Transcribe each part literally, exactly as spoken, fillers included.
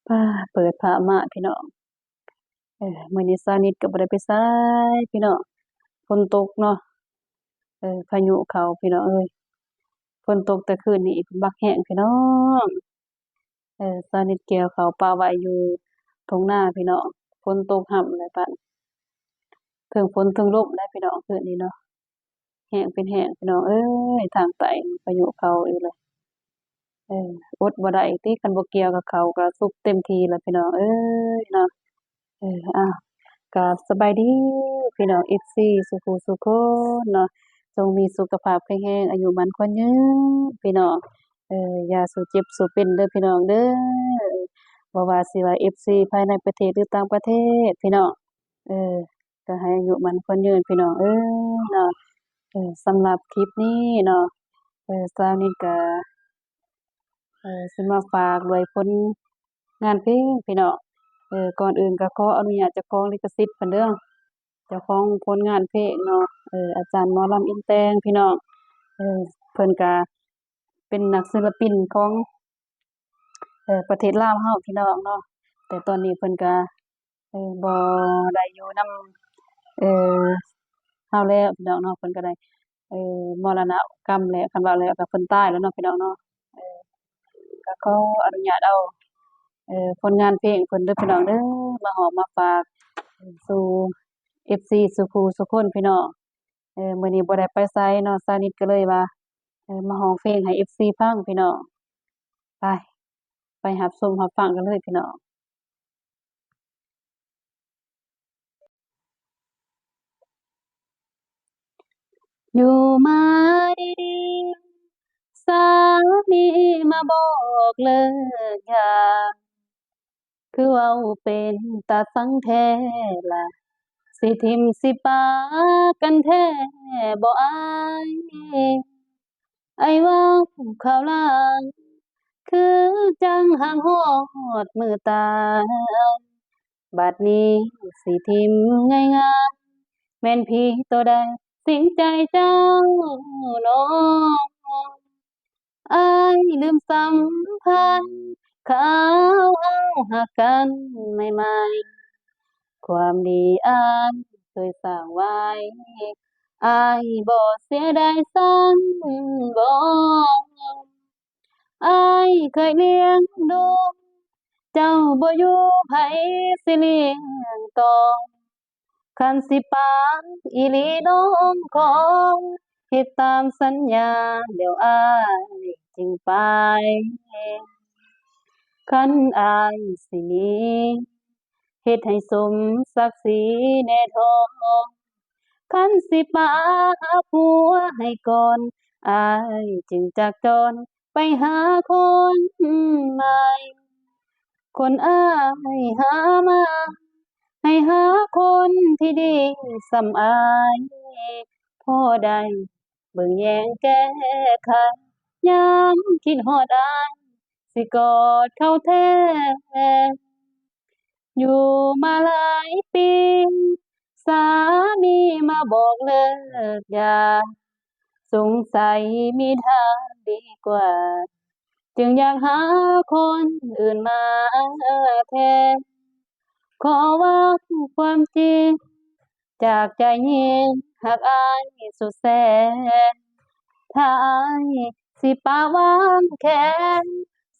ป้า เปิดภาพมาพี่น้อง เออ มื้อนี้สาวนิดก็บ่ได้ไปไสพี่น้อง ฝนตกเนาะ เออ พายุเข้าพี่น้องเอ้ย ฝนตกแต่คืนนี้บักแฮงพี่น้อง เออ สาวนิดเกี่ยวข้าวปะไว้อยู่ท่งนาพี่น้อง ฝนตกฮ่ำเลยปาน เทิงฝนเทิงลมเลยพี่น้อง คืนนี้เนาะ แฮงเป็นแฮงพี่น้องเอ้ย ทางใต้พายุเข้าอีกแล้ว เออ อดบ่ได้ติ คันบ่เกี่ยวกับข้าวก็สุกเต็มที่แล้วพี่น้องเอ้ยเนาะ เออ อ้าว กราบสบายดีพี่น้อง เอฟซี สู่ผู้สู่คนเนาะ จงมีสุขภาพแข็งแรง อายุมั่นขวัญยืนพี่น้อง เออ อย่าสู่เจ็บสู่เป็นเด้อพี่น้องเด้อ บ่ว่าสิว่า เอฟซี ภายในประเทศหรือต่างประเทศพี่น้อง เออ ก็ให้อายุมั่นขวัญยืนพี่น้องเอ้ยเนาะ เออ สำหรับคลิปนี้เนาะ เออ สาวนิดก็ เออ สิมาฝากด้วยผลงานเพลงพี่น้อง เออ ก่อนอื่นก็ขออนุญาตเจ้าของลิขสิทธิ์เพิ่นเด้อ เจ้าของผลงานเพลงเนาะ เออ อาจารย์หมอลำอินแต่งพี่น้อง เออ เพิ่นก็เป็นนักศิลปินของ เออ ประเทศลาวเฮาพี่น้องเนาะ แต่ตอนนี้เพิ่นก็ เออ บ่ได้อยู่นำ เออ เฮาแล้วพี่น้องเนาะ เพิ่นก็ได้ เออ มรณกรรมแล้ว คันว่าแล้วก็เพิ่นตายแล้วเนาะพี่น้องเนาะ เออ ก็ขออนุญาตเอา เออ ผลงานเพลงเพิ่นเด้อพี่น้องเด้อ มาฮ้องมาฝากสู่ เอฟซี สู่ผู้สู่คนพี่น้อง เออ มื้อนี้บ่ได้ไปไสเนาะ สาวนิดก็เลยว่า เออ มาฮ้องเพลงให้ เอฟซี ฟังพี่น้อง ไป ไปรับชมรับฟังกันเลยพี่น้อง อยู่มาดีๆ สามีมาบอกเลิกยา คือเว้าเป็นตาสังแท้ล่ะ สิถิ่มสิปากันแท้บ่อาย ไอ้เว้าข่าวหลัง คือจั่งห่างฮอดมื้อตาย บัดนี้สิถิ่มง่ายๆ แม่นผีโตใดสิงใจเจ้าน้อง อ้ายลืมสำคัญ ข่าวเฮาฮักกันใหม่ๆ ความดีอ้ายเคยสร้างไว้ อ้ายบ่เสียดายซ้ำบ่ อ้ายเคยเลี้ยงดู เจ้าบ่อยู่ไผสิเลี้ยงต่อ คันสิปาอีหลีน้องขอ เฮ็ดตามสัญญาแล้วอ้ายจึงไป คันอ้ายสิหนี เฮ็ดให้สมศักดิ์ศรีแน่ท้อ คันสิปาหาผัวให้ก่อน อ้ายจึงจักจรไปหาคนใหม่ คนอ้ายหามา ให้หาคนที่ดีส่ำอ้าย พอได้เบิ่งแยงแก้ไข ยามคิดฮอดอ้าย สิกอดเขาแท้ อยู่มาหลายปี สามีมาบอกเลิกยา สงสัยมีทางดีกว่า จึงอยากหาคนอื่นมาแทน ขอเว้าความจริง จากใจยิ่งฮักอ้ายสุดแสน ถ้าอ้ายสิปาวางแขน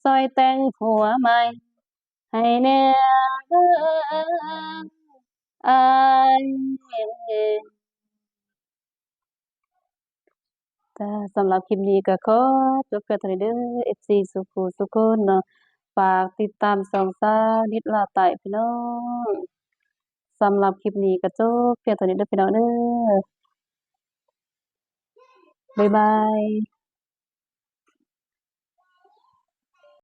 ซอยแต่งผัวใหม่ให้แน่เด้ออ้าย จ้า สำหรับคลิปนี้ก็ขอจบเพียงเท่านี้เด้อ เอฟซี สู่ผู้สู่คนเนาะ ฝากติดตามช่องสาวนิดลาวใต้พี่น้อง สำหรับคลิปนี้ก็จบเพียงเท่านี้เด้อพี่น้องเด้อ บ๊ายบาย